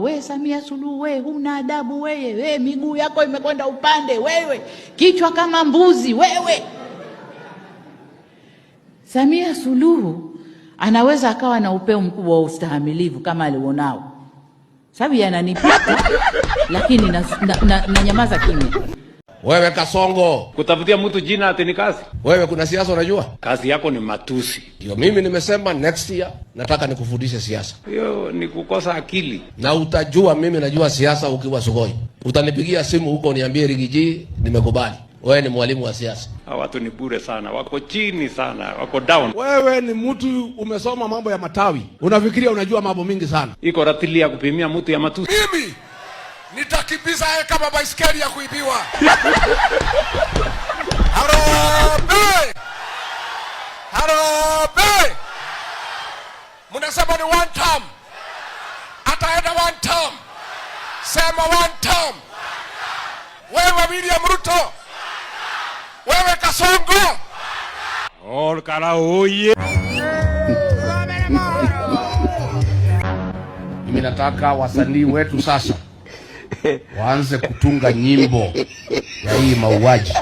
We Samia Suluhu, we huna adabu wewe, we miguu yako imekwenda upande wewe, kichwa kama mbuzi wewe. Samia Suluhu anaweza akawa na upeo mkubwa wa ustahamilivu kama alionao, sababu yananipita, lakini na nyamaza kimya. Wewe Kasongo, Kutafutia mtu jina ati ni kazi? Wewe kuna siasa unajua? Kazi yako ni matusi. Ndio mimi nimesema next year nataka nikufundishe siasa. Hiyo ni kukosa akili. Na utajua mimi najua siasa ukiwa Sugoi. Utanipigia simu huko uniambie, "Riggy G, nimekubali. Wewe ni mwalimu wa siasa." Hawa watu ni bure sana, wako chini sana, wako down. Wewe ni mtu umesoma mambo ya matawi, unafikiria unajua mambo mingi sana. Iko ratili ya kupimia mtu ya matusi. Mimi nitakimbiza yeye kama baiskeli ya kuibiwa. Harambee! Harambee! Mnasema ni one term, ataenda one term. Sema one term. Wewe William Ruto, wewe Kasongo. Olkara oye. Mimi nataka wasanii wetu sasa waanze kutunga nyimbo ya hii mauaji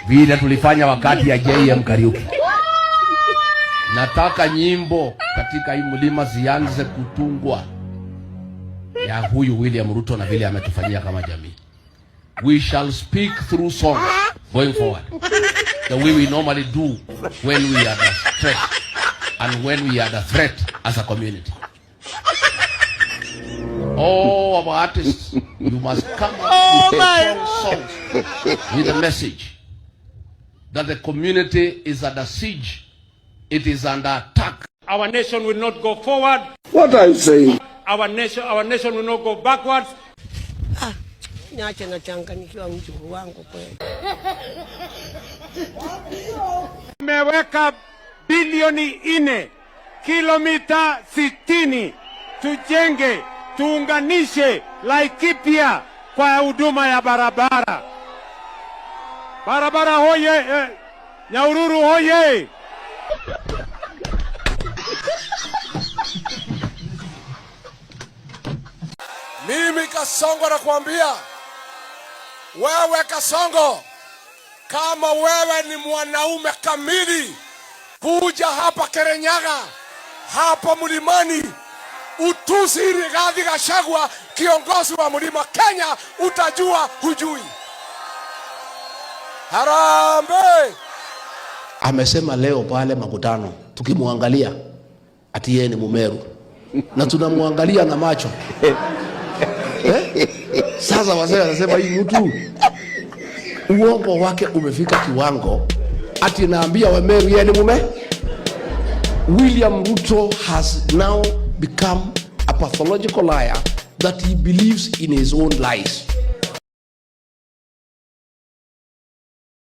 vile tulifanya wakati ya JM Kariuki. Nataka nyimbo katika hii mlima zianze kutungwa ya huyu William Ruto na vile ametufanyia kama jamii. We shall speak through songs going forward, the way we normally do when we are under threat and when we are under threat as a community. All our artists, you must come up with strong songs with a message that the community is under siege, it is under attack. Our nation will not go forward. What are you saying? Our nation will not go backwards. Niache nachanganyikiwa mjukuu wangu kweli. Tumeweka bilioni 4 kilomita 60 tujenge, tuunganishe Laikipia kwa huduma ya barabara. Barabara hoye! Nyahururu hoye! Mimi Kasongo nakwambia wewe Kasongo, kama wewe ni mwanaume kamili, kuja hapa Kirinyaga, hapa mlimani, utusi Rigathi Gachagua, kiongozi wa mlima Kenya, utajua hujui. Harambee! Amesema leo pale makutano, tukimwangalia ati yeye ni Mumeru na tunamwangalia na macho, eh? Sasa wazee wanasema hii mtu uongo wake umefika kiwango ati naambia Wameru yeye ni mume. William Ruto has now become a pathological liar that he believes in his own lies.